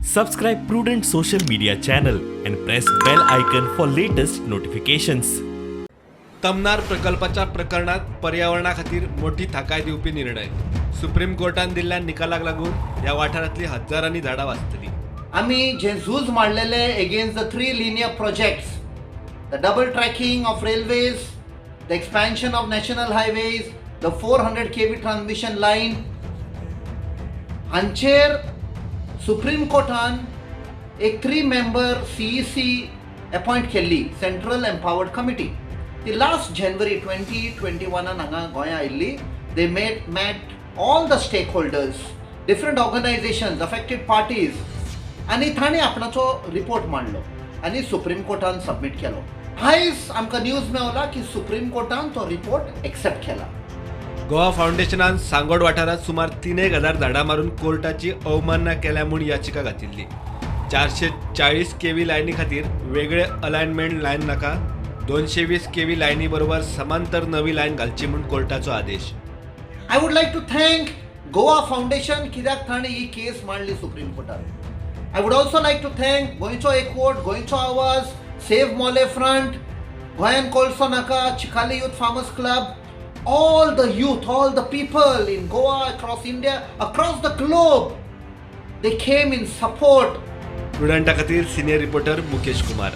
Subscribe Prudent social media channel and press bell icon for latest notifications. Tamnar प्रकल्पाच्या प्रकरणात पर्यावरणा खातीर मोठी थाकाय दिवपी निर्णय. सुप्रीम कोर्टान दिल्ल्या निकालाक लागून ह्या वाठारांतली हजारांनी झाडां वाचतली. आमी जे झूज मांडलेले against the three linear projects, the double tracking of railways, the expansion of national highways, the 400 kV transmission line, हांचेर सुप्रीम कोर्टान एक three member CEC appoint केल्ली, सेंट्रल एम्पावर्ड कमिटी. ती लास्ट जानेवारी 2021 हांगा गोंया आयिल्ली. They met all the stakeholders, different organisations, affected parties आनी तांणी आपणाचो रिपोर्ट मांडलो आनी सुप्रीम कोर्टान सबमीट केलो. आयज आमकां न्यूज मेवला की सुप्रीम कोर्टान तो रिपोर्ट एक्सेप्ट केला. गोवा फावंडेशनान सांगोड वाठारांत सुमार 3000 झाडां मारून कोर्टाची अवमानना केल्या म्हूण याचिका घातिल्ली. 440 केव्ही लायनी खातीर वेगळे अलायनमेंट लायन नाका, 220 केव्ही लायनी बरोबर समांतर नवी लायन घालची म्हूण कोर्टाचो आदेश. I would like to thank Goa Foundation कित्याक ताणें ही केस मांडली सुप्रीम कोर्टात. I would also like to thank गोंयचो एकवोट, गोंयचो आवाज, सेव्ह मोले फ्रंट, गोंयान कोळसो नाका, Chicalim youth farmers club, all the youth, all the people in Goa, across India, across the globe, they came in support. प्रुडंटा खातीर सिनियर रिपोर्टर मुकेश कुमार.